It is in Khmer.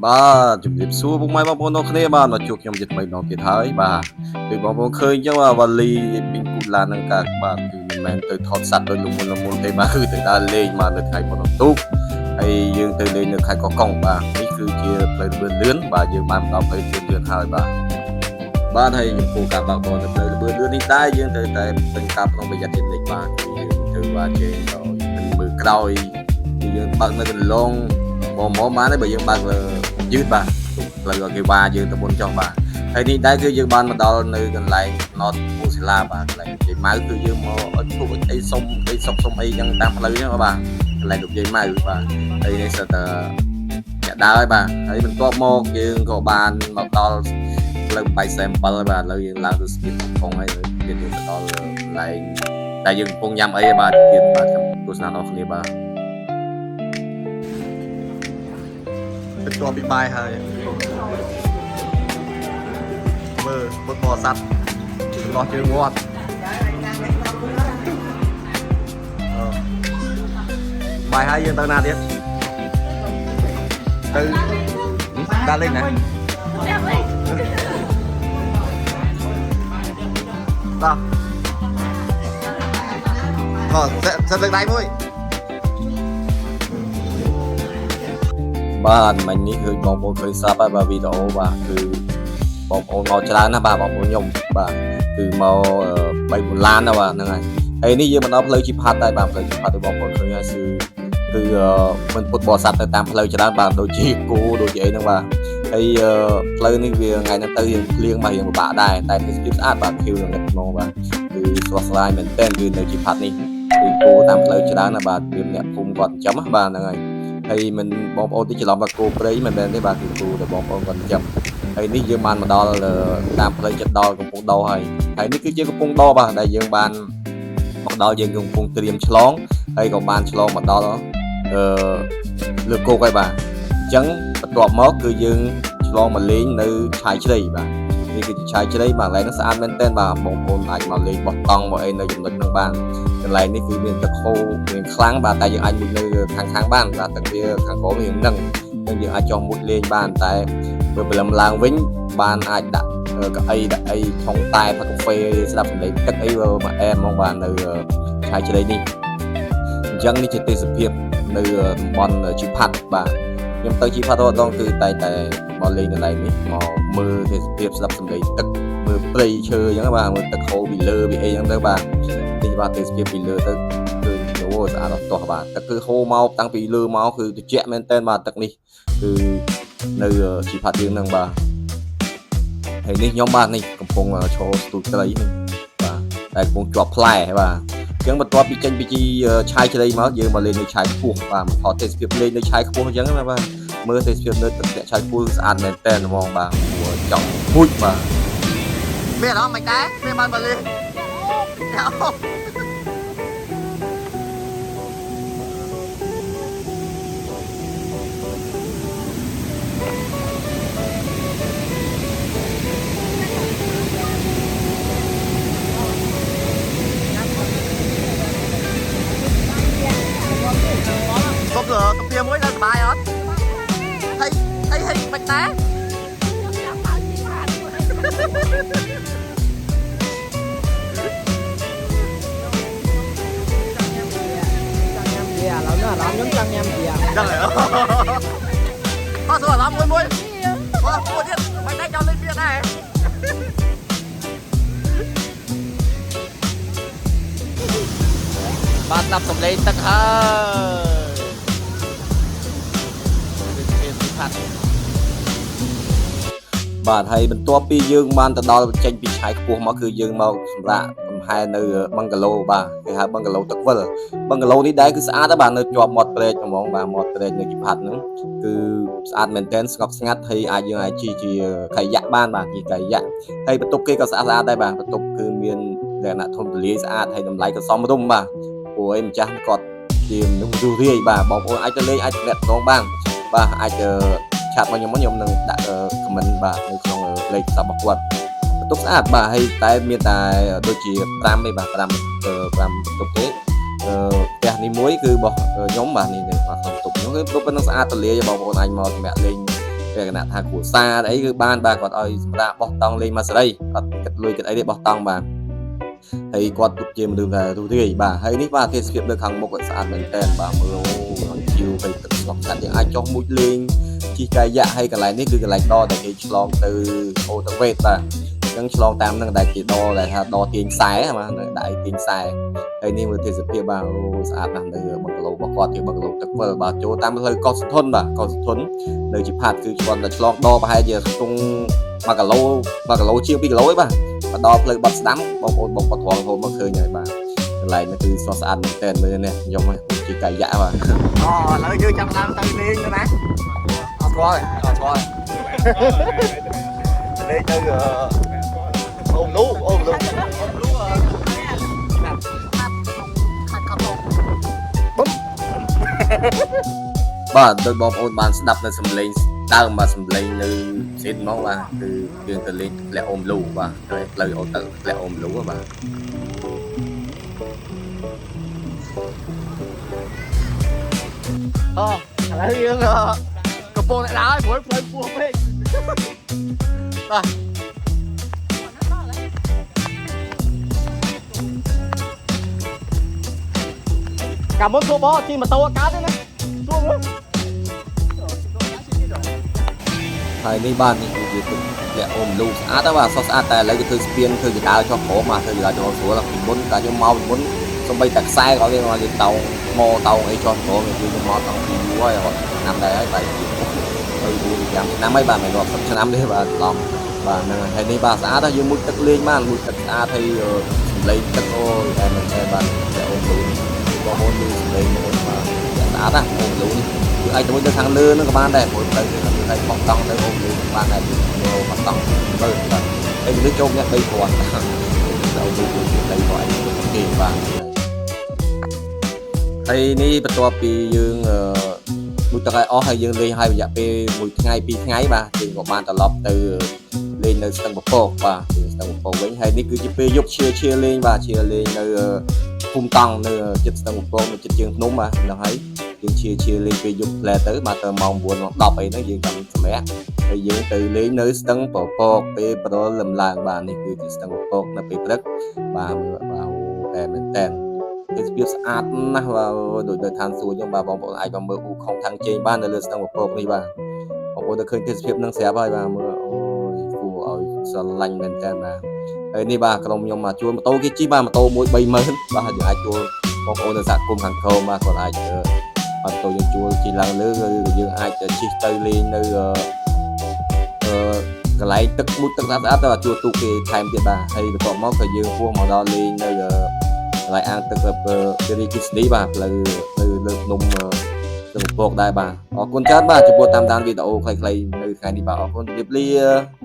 បាទជំរាបសួរពុកម៉ែបងប្អូនទាំងគ្នាបាទមកជួបខ្ញុំជាថ្មីម្ដងទៀតហើយបាទដូចបងប្អូនឃើញអញ្ចឹងបាទវ៉ាលីពីងគូឡាននឹងការបាទគឺមិនមែនទៅថតសត្វដោយលមុនលមុនទេបាទគឺទៅដើរលេងបាទនៅថ្ងៃបុណ្យទូកហើយយើងទៅលេងនៅខេត្តកោះកុងបាទនេះគឺជាផ្លូវលឿនលឿនបាទយើងបានមកដល់ផ្លូវលឿនលឿនហើយបាទបាទហើយចំពោះការបើកបរនៅផ្លូវលឿនលឿននេះដែរយើងត្រូវតែពេញការប្រុងប្រយ័ត្នជានិច្ចបាទគឺយើងត្រូវបាទជែងដោយមិនមើលក្រោយគឺយើងបើកនៅកន្លង មកមកបានហើយបើយើងបើកលើយឺតបាទទុកផ្លូវឲ្យគេវ៉ាយើងទៅមុនចុះបាទហើយនេះដែរគឺយើងបានមកដល់នៅកន្លែងណតពូសិលាបាទកន្លែងយាយម៉ៅគឺយើងមកឲ្យធូបអីសុំអីសុកសុំអីចឹងតាមផ្លូវហ្នឹងបាទកន្លែងលោកយាយម៉ៅបាទហើយនេះសិតតែអ្នកដើរហើយបាទហើយបន្ទាប់មកយើងក៏បានមកដល់ផ្លូវ847បាទឥឡូវយើងឡើងទៅស្ពានកំពង់ហើយទៀតយើងទៅដល់កន្លែងតែយើងកំពុងញ៉ាំអីហើយបាទទៀតបាទទស្សនាដល់គ្នាបាទ បន្ទាប់ពីបាយហើយមើលពុទ្ធបរិស័ទដោះជើងវត្តអឺបាយហើយយើងទៅណាទៀតទៅដើរលេងណាតោះអឺសិតលើកដៃមួយ បាទមិញនេះគឺបងប្អូនឃើញស្រាប់ហើយបាទវីដេអូបាទគឺបងប្អូនមកច្រើនណាស់បាទបងប្អូនខ្ញុំបាទគឺមក3 4ឡានណាបាទហ្នឹងហើយហើយនេះយើងមកដល់ផ្លូវជីផាត់ដែរបាទផ្លូវជីផាត់ដូចបងប្អូនឃើញហើយគឺគឺមិនពុទ្ធបរិស័ទទៅតាមផ្លូវច្រើនបាទដូចជាគោដូចជាអីហ្នឹងបាទហើយផ្លូវនេះវាថ្ងៃហ្នឹងទៅរៀងភ្លៀងបាទរៀងពិបាកដែរតែទេសភាពស្អាតបាទខៀវនឹងហ្មងបាទគឺស្រស់ស្រាយមែនទែនគឺនៅជីផាត់នេះគឺគោតាមផ្លូវច្រើនណាស់បាទវាអ្នកភូមិគាត់ចិញ្ចឹមណាបាទហ្នឹងហើយ ហើយមិនបងប្អូនទីច្រឡំថាគោព្រៃមិនមែនទេបាទគឺគោដែលបងប្អូនគាត់ចិញ្ចឹមហើយនេះយើងបានមកដល់តាមផ្លូវចិត្តដល់កំពង់ដហើយហើយនេះគឺជាកំពង់ដបាទដែលយើងបានមកដល់យើងកំពុងត្រៀមឆ្លងហើយក៏បានឆ្លងមកដល់អឺលើគោកហើយបាទអញ្ចឹងបន្ទាប់មកគឺយើងឆ្លងមកលេងនៅឆាយជ្រៃបាទនេះគឺជាឆាយជ្រៃបាទកន្លែងហ្នឹងស្អាតមែនទែនបាទបងប្អូនអាចមកលេងបោះតង់មកអីនៅចំណុចហ្នឹងបានកន្លែងនេះគឺមានទឹកហូរមានខ្លាំងបាទតែយើងអាចមុជនៅខាងខាងបានបាទទឹកវាខាងក្រោមរៀងនឹងនឹងយើងអាចចុះមុជលេងបានតែបើព្រលឹមឡើងវិញបានអាចដាក់កៅអីដាក់អីឆុងតែផឹកកាហ្វេស្ដាប់សំឡេងទឹកអីមកអែមហ្មងបាទនៅឆាយជ្រៃនេះអញ្ចឹងនេះជាទេសភាពនៅតំបន់ជីផាត់បាទខ្ញុំទៅជីផាត់រាល់ដងគឺតែតែមកលេងកន្លែងនេះមកមើលទេសភាពស្ដាប់សំឡេងទឹកមើលព្រៃឈើអញ្ចឹងបាទមើលទឹកហូរពីលើពីអីអញ្ចឹងទៅបាទ នេះបាទទេសភាពពីលើទៅឃើញអូស្អាតអត់ទាស់បាទទឹកគឺហូរមកតាំងពីលើមកគឺត្រជាក់មែនតើបាទទឹកនេះគឺនៅជីផាត់យើងហ្នឹងបាទហើយនេះខ្ញុំបាទនេះកំពុងឈរស្ទូចត្រីនេះបាទតែកំពុងជាប់ផ្លែបាទអញ្ចឹងបន្ទាប់ពីចេញពីជីឆាយជ្រៃមកយើងមកលេងនៅឆាយខ្ពស់បាទមកថតទេសភាពលេងនៅឆាយខ្ពស់អញ្ចឹងណាបាទមើលទេសភាពនៅទឹកឆាយខ្ពស់ស្អាតមែនតើហ្មងបាទចង់ហួចបាទ មានអារម្មណ៍មិនដែរមានបានមកលេងអូសុំសុំពីមួយដល់សុបាយអត់ហើយហើយហើយមិនដែរ ញ៉ាំបៀឥឡូវនេះអារម្មណ៍ខ្ញុំចង់ញ៉ាំបៀ ដឹងហើយអត់សួរអារម្មណ៍មួយមួយអូមួយទៀតមិនដែរចង់លេងបៀដែរ បាទស្ដាប់សំឡេងទឹកហើយវាពីផាត់ បាទហើយបន្ទាប់ពីយើងបានទៅដល់ចេញពីឆាយខ្ពស់មកគឺយើងមកសម្រាប់កំហែនៅបឹងកាឡូបាទគេហៅបឹងកាឡូទឹកវិលបឹងកាឡូនេះដែរគឺស្អាតដែរបាទនៅជាប់មាត់ព្រែកហ្មងបាទមាត់ព្រែកនៅជីផាត់ហ្នឹងគឺស្អាតមែនទែនស្ងប់ស្ងាត់ហើយអាចយើងអាចជិះជាកាយ៉ាក់បានបាទជិះកាយ៉ាក់ហើយបន្ទប់គេក៏ស្អាតស្អាតដែរបាទបន្ទប់គឺមានលក្ខណៈធំទូលាយស្អាតហើយតម្លៃក៏សមរម្យបាទព្រោះអីម្ចាស់គាត់ជាមនុស្សរស់រាយបាទបងប្អូនអាចទៅលេងអាចទំនាក់ទំនងបានបាទអាច ឆាតមកខ្ញុំមកខ្ញុំនឹងដាក់ comment បាទនៅក្នុងលេខទូរស័ព្ទរបស់គាត់បន្ទប់ស្អាតបាទហើយតែមានតែដូចជា5ទេបាទ5 5បន្ទប់ទេអឺផ្ទះនេះមួយគឺរបស់ខ្ញុំបាទនេះបាទក្នុងបន្ទប់ខ្ញុំគឺបន្ទប់ប៉ុណ្ណឹងស្អាតទលាយបងប្អូនអាចមកសម្រាប់លេង លក្ខណៈថាគ្រួសារអីគឺបានបាទគាត់ឲ្យសម្រាប់បោះតង់លេងមកសេរីអត់គិតលុយគិតអីទេបោះតង់បាទហើយគាត់ទុកជាមនុស្សដែលទូរាយបាទហើយនេះបាទទេសភាពនៅខាងមុខស្អាតមែនតើបាទមើលអូជីវទៅទឹកស្ងប់ស្ងាត់យើងអាចចុះមុជលេងជិះកាយ៉ាក់ហើយកន្លែងនេះគឺកន្លែងដដែលគេឆ្លងទៅអូតវេតបាទអញ្ចឹងឆ្លងតាមនឹងដែលគេដដែលថាដទាញខ្សែបាទដៃទាញខ្សែហើយនេះមើលទេសភាពបាទអូស្អាតណាស់នៅបឹងកាឡូរបស់គាត់ជាបឹងកាឡូទឹកវិលបាទចូលតាមផ្លូវកោះសុធនបាទកោះសុធននៅជាផាតគឺគាត់តែឆ្លងដប្រហែលជាខ្ទង់1គីឡូ1គីឡូជាង2គីឡូឯបាទមកដល់ផ្លូវបាត់ស្ដាំបងប្អូនបងគាត់ត្រង់ហូរមកឃើញហើយបាទកន្លែងនេះគឺស្រស់ស្អាតមែនទែនមើលនេះខ្ញុំជាកាយ៉ាក់បាទ អូឥឡូវយើងចាប់ដើមទៅលេងទៅណាអត់ស្គាល់អត់ស្គាល់លេងទៅអូមលូអូមលូអូមលូខាត់ខាត់កប បាទដោយបងប្អូនបានស្ដាប់នៅសំឡេងដើមបាទសំឡេងនៅសេតហ្មងបាទគឺយើងទៅលេងធ្លាក់អូមលូបាទទៅផ្លូវអូទៅធ្លាក់អូមលូបាទ អូឥឡូវយើងកំពុងតែដើរព្រោះផ្លូវពោះពេកបាទកាលមុនសួរបជិះម៉ូតូអត់កើតទេណាសួរមើល ហើយនេះបាទនេះគឺជាទឹកធ្លាក់អូមលូស្អាតបាទសោះស្អាតតែឥឡូវគេធ្វើស្ពានធ្វើកដាលចុះក្រោមបាទធ្វើកដាលចុះស្រួលពីមុនតែខ្ញុំមកពីមុនសំបីតែខ្សែក៏គេមកគេតោងមកតោងអីចុះក្រោមគឺខ្ញុំមកតោងពីយូរហើយគាត់ឆ្នាំដែរហើយបាទទៅ4 5ឆ្នាំហើយបាទមិនរាប់សិបឆ្នាំទេបាទច្រឡំបាទហ្នឹងហើយនេះបាទស្អាតហើយយើងមុជទឹកលេងបានមុជទឹកស្អាតហើយសំឡេងទឹកអូតែមិនតែបាទធ្លាក់អូមលូនេះបងប្អូនឮសំឡេងបងប្អូនបាទស្អាតណាអូមលូនេះគឺអាចទៅទៅខាងលើហ្នឹងក៏បានដែរព្រោះទៅគឺតែបោះតង់ទៅអូមលូបានដែរយកបោះតង់មើលបាទហើយមនុស្សចូលម្នាក់3000ទៅទៅ3000គេបាទហើយនេះបន្ទាប់ពីយើងមួយទឹកឲ្យអស់ហើយយើងលេងឲ្យរយៈពេលមួយថ្ងៃពីរថ្ងៃបាទយើងក៏បានត្រឡប់ទៅលេងនៅស្ទឹងពពកបាទស្ទឹងពពកវិញហើយនេះគឺជាពេលយប់ឈៀឈៀលេងបាទឈៀលេងនៅភូមិតង់នៅជិតស្ទឹងពពកនៅជិតជើងភ្នំបាទហ្នឹងហើយយើងឈៀឈៀលេងពេលយប់ផ្លែទៅបាទទៅម៉ោង9ម៉ោង10អីហ្នឹងយើងចាំសម្រាប់ហើយយើងទៅលេងនៅស្ទឹងពពកពេលប្រលឹមឡើងបាទនេះគឺជាស្ទឹងពពកនៅពេលព្រឹកបាទមើលបាទអូតែមែនតើទេសភាពស្អាតណាស់បាទដូចនៅឋានសួគ៌អញ្ចឹងបាទបងប្អូនអាចមកមើលអ៊ូខុងខាងជេងបាននៅលើស្ទឹងពពកនេះបាទបងប្អូនទៅឃើញទេសភាពនឹងស្រាប់ហើយបាទមើលអូយគួរឲ្យស្រឡាញ់មែនតើបាទហើយនេះបាទក្រុមខ្ញុំមកជួលម៉ូតូគេជិះបាទម៉ូតូមួយ30000បាទយើងអាចជួលបងប្អូននៅសហគមន៍ខាងក្រោមបាទគាត់អាចបាទម៉ូតូយើងជួលជិះឡើងលើគឺយើងអាចជិះទៅលេងនៅអឺកន្លែងទឹកមុជទឹកស្អាតស្អាតទៅជួលទូកគេថែមទៀតបាទហើយបន្ទាប់មកក៏យើងពោះមកដល់លេងនៅកន្លែងអាងទឹកទៅរីគិសនីបាទផ្លូវនៅលើភ្នំស្ទឹងពកដែរបាទអរគុណច្រើនបាទចំពោះតាមដានវីដេអូខ្លីៗនៅថ្ងៃនេះបាទអរគុណជម្រាបលា។